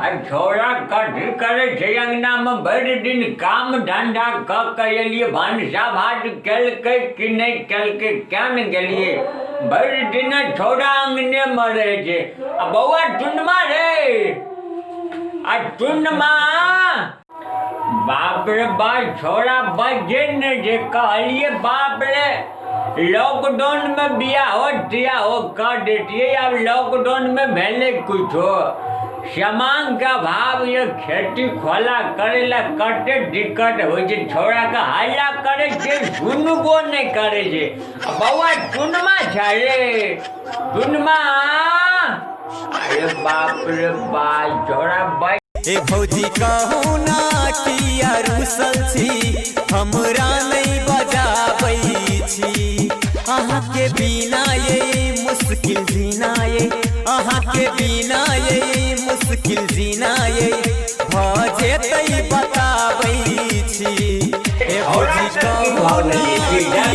आ छौड़ा कथी करै छै अङ्गनामे? भरि दिन काम धन्धा कऽ के एलियै, भनसा भात केलकै कि नहि केलकै क्या ने गेलियै। भरि दिन छौड़ा अङ्गनेमे रहै छै। आ बौआ टुनमा रे, आ टुनमा, बाप रे बाप, छौड़ा बजे नहि छै। कहलियै बाप रे, लॉकडाउनमे बियाहो तियाहो कऽ दैतियै, आब लॉकडाउनमे भेलै कुछो। सामानके अभाव ये, खेती खोला करै लए कते दिक्कत होइ छै। छौड़ाके हल्ला करै छियै, सुनबो नहि करै छै। आ बौआ टुनमा छै रे, टुनमा, अरे बाप रे बाप, छौड़ा बज ए भौजी कहू ना किया रुसल छी, हमरा नहीं बजाबै छी। अहाँके बिना ये मुश्किल जीना ये, अहाँके बिना ये मुश्किल जीना ये, भऽ जेतै बताबै छी। ए भौजी कहू ना किया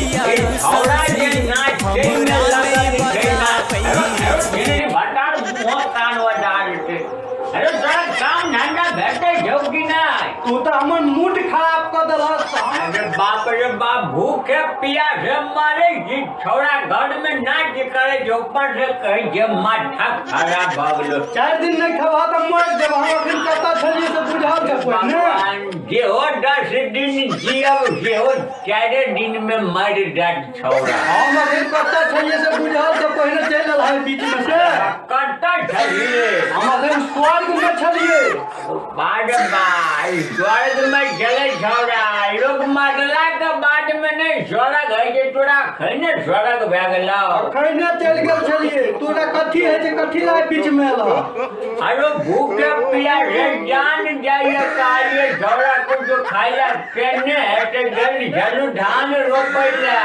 रुसल छी, हमरा नहीं बजाबै छी। भटार मुँह कान वडार छै। अरे तोरा काम धंधा भेटै छौ कि नहि? तू तऽ हमर मूड खराब कऽ देलहक। अरे बाप रे बाप, भूखे प्यासे मारे छी, छौड़ा घर में नाच करे छै, ऊपर से कहै छै माथा खराब भऽ गेलो। 4 दिन नहि खेबह तऽ मरि जेबह। हम अखन कतऽ छलियै से बुझल छै पहिने? भगवान, जेहो 10 दिन जियब सेहो 4 दिन में मरि जायत छौड़ा। हम अखन कतऽ छलियै से बुझल छै पहिने? चलि एलह बीच में से। कतऽ छलियै? हम अखन स्वर्ग में छलियै। बाद बाय स्वर्ग में चले छौड़ा, लोग मरला के बाद में नहीं स्वर्ग है जे, तोरा खैने स्वर्ग भए गेलौ। अखने चलि गेल छलियै। तोरा कथी होइ छै? कथी लाय बीच में एलह? अरे भूखे प्यासे जान जाइए, कहलिए छौड़ा कुछ खाइला केने हेतै। गेल छलू धान रोपै लए,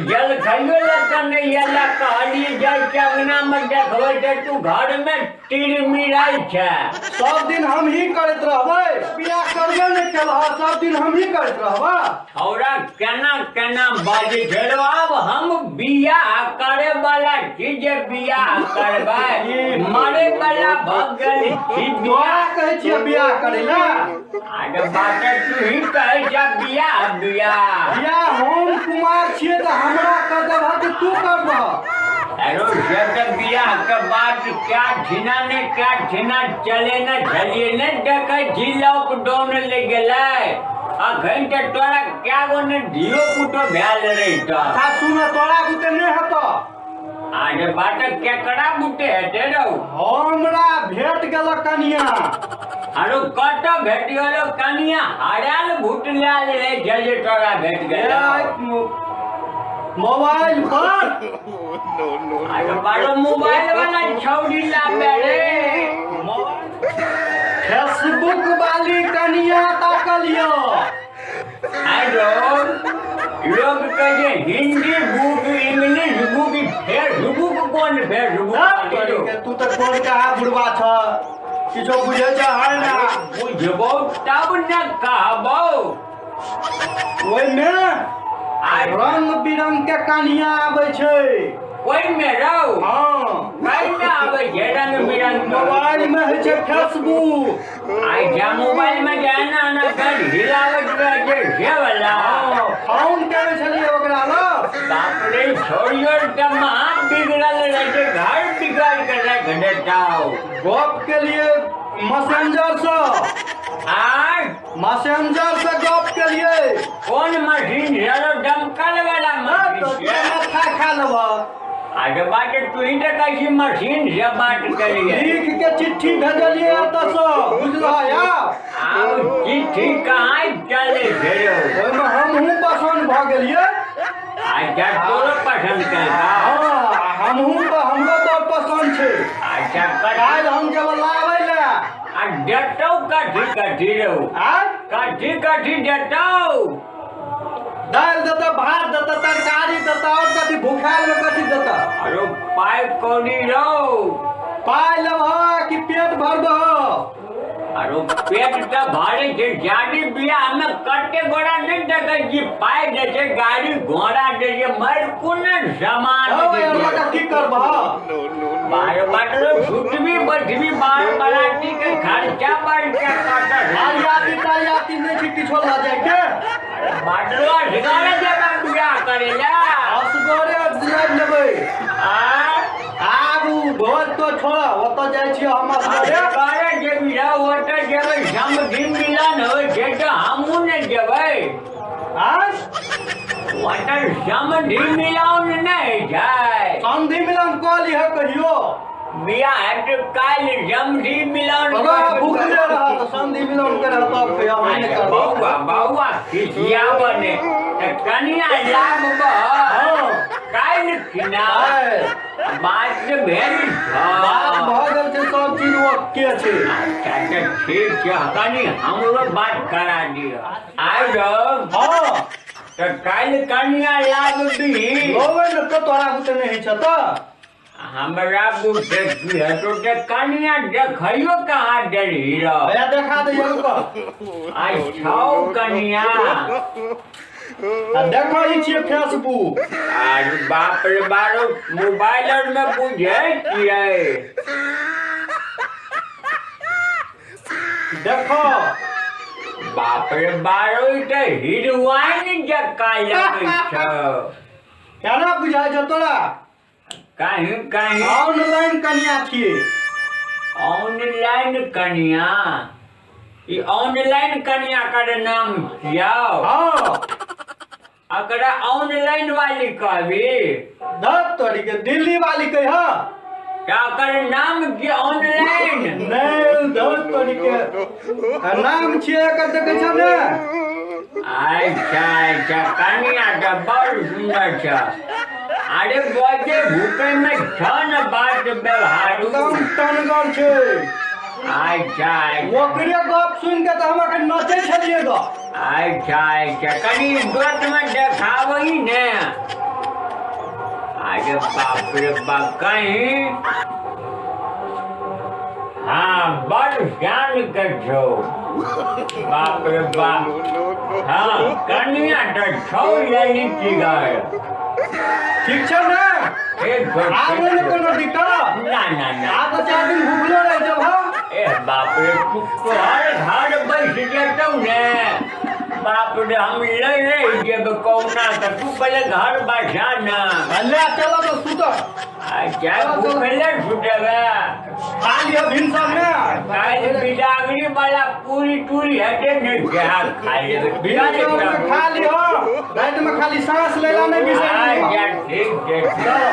जल खाइयो लए तऽ नहि एला। कहलिए जाइ के अंगना में देखबै तऽ तू घर में तिरमिराइ छै। सब दिन हम ही करैत रहबै? बियाह करबे नहि केलह, सब दिन हम ही करैत रहबह? छौड़ा केना केना बाजै छै रो। आब हम बियाह करे वाला छी जे बियाह करबै? मरे वाला भऽ गेल छी। तोरा बियाह कहै छियै बियाह करै लए? अरे बाटे तू ही कहै छ बियाह बियाह। बियाह हम कुमार छियै तऽ हमरा कर देबह कि तू करबह? अरे से तऽ बियाह के बाद क्या ठिना ने क्या ठिना चले ने छलियै, ने देखै छी लॉकडाउन लागि गेलै। अखन तऽ तोरा क्या गो ने धियो पुतो भेल रहितऽ। अच्छा सुन, तोरा बुते नहि हेतऽ। अरे बाट केकरा बुते हेतै रौ? हमरा भेट गेलक कनिया। आरो कतऽ भेट गेलो कनिया? हरायल भुटलायल रहै छै जे तोरा भेट गेल? मोबाइल पर। अरे बारो मोबाइल वाला छौड़ी लाबे रे। फेसबुक वाली कनिया ताकलियो। आरो लोग कहै छै Hindi book, English book, Facebook, कोन फेसबुक वाली रौ? तू तऽ कोन कहा बुढ़वा छ, किछो बुझै छ है ना? बुझबौ तब ने कहबौ। ओहिमे रंग बिरंग के कनिया आबै छै। ओहिमे रौ? हँ। कहिमे आबै छै रंग बिरंग के? मोबाइल में होइ छै फेसबुक। आइ जा मोबाइल में जे एना एना कर हिलाबैत रहै छै से वला? हँ, फोन केने छलियै ओकरा लग। बाप रे, छोड़ियो तऽ महा बिगड़ल रहै छै, घर बिगाड़ के राखि देतौ। गप केलियै मैसेंजर सँ। आर मैसेंजर से गप केलियै। कोन मशीन छलो, दमकल वाला हाँ, तो मशीन तोरा छै? माथा खा लेबह। आगे बात तू ही तऽ कहै छी मशीन से बात करिए। लिख के चिट्ठी भेजलियै एतऽ सँ, बुझलह? आब आब चिट्ठी कहाँ चलै छै रौ? ओहिमे हमहूँ पसन्द भऽ गेलियै। अच्छा, तोरो पसंद केलकौ? हँ, हमहूँ तऽ, हमरो बड़ पसन्द छै। अच्छा, कथी? काल्हि हम जेबै लाबै लए। आ देतौ कथी कथी रौ? आँय? कथी कथी देतौ? दालि देतऽ, भात देतऽ, तरकारी देतऽ, आओर कथी? भूखायल मे कथी देतऽ? अरे पाइ कौड़ी रौ। पाइ लेबह कि पेट भरबह? बारो पेट तऽ भरे छै। शादी बियाह मे कते गोरा नहि देखै छी, पाइ दै छै, गाड़ी घोड़ा दै छै, मर कोन सामान हौ दै यार छै। लगा की करबह? बार बाटलो छुटबी बैठबी बार बराती के खर्चा बर्चा कटल। आरियाती तारियाती नहि छै किछो लऽ जायके। बाटलो असगरे जेबै बियाह करे ला? असगरे लाबि लेबै। आ आब उ भोज तो छोड़, ओतऽ जाइ छियै हम असगरे। असगरे जेबी रे? ओतऽ जेबै, समधि मिलन होइ छै तऽ हमहूँ ने जेबै। आँय? ओतऽ समधि मिलन नहि होइ छै? समधि मिलन कऽ लिह कहियो। बियाह हेतै काल्हि, समधि मिलन। रह, भुखले रह तऽ समधि मिलन करे तब कहियो, हम नहि अच्छा, करबौ। बौआ बौआ खिसियाब ने तऽ कनिया लाबब काल्हि खिना। आँय, बात भेल। बात भऽ गेल छै, सब चीज ओके छै। अच्छा तऽ ठीक छै, कनि हमरो बात करा दिअ आबि जाउ। हँ। तऽ काल्हि कनिया लाबबी? लोबै ने तऽ तोरा बुते नहि होइ छै तऽ। हमरा बुझे की हेतौ? तऽ कनिया देखैयो कहाँ देलही रह? भैया देखा दैया, रुक। आइ छौ कनिया? आ देखै छियै फेसबुक। अरे बाप रे बारो, मोबाइल आर मे बुझै छियै। देखो। बाप रे बारो, ई तऽ हिरवाइन जकाँ लगै छौ। केना बुझाइ छौ तोरा? कहीं कहीं। ऑनलाइन कनिया छियै। ऑनलाइन कनिया? ई ऑनलाइन कनिया कर नाम छियौ? हँ। अकरा ऑनलाइन वाली कहबी? धत तोरी के, दिल्ली वाली कह। तऽ अकर नाम की ऑनलाइन? नहि, धत तोरी के, आ नाम छियै एकर, देखै छौ ने? अच्छा अच्छा, कनिया तऽ बड़ सुन्दर छ। अरे बजे भूखे में छ न बात व्यवहारू। एकदम टनगर छै। अच्छा अच्छा। ओकरे गप सुनि के तऽ हम अखन नचै छलियै गऽ। अच्छा अच्छा, कनि गोट में देखाबही ने। अरे बाप रे बाप, कहीं हाँ बड़ शान के छौ। बाप रे बाप, हाँ कनिया तऽ छौ लेली चिगर। ठीक छै ने? ठीक छौ। आब ठीक नहि ने छौ। कोनो दिक्कत? ना ना ना। आब तऽ 4 दिन भुखलो रहि जेब हम। ए बाप रे, तू तोहर घर बैस जेतौ ने, बाप रे, हम ले रहि जेबै कहुना तऽ। तू पहिले घर बसा ने। ले चलो तऽ सुत। अच्छा, भूखले छुटेबै? खा लिअ भिनसर मे। काल्हि बिदागरी वाला पूरी तूरी हेतै ने, जहाँ खा लेबै। भिनसर मे खा लिअ, राति मे खाली साँस लैला नहि बिसरि। अच्छा, ठीक छै, ठीक। चलो।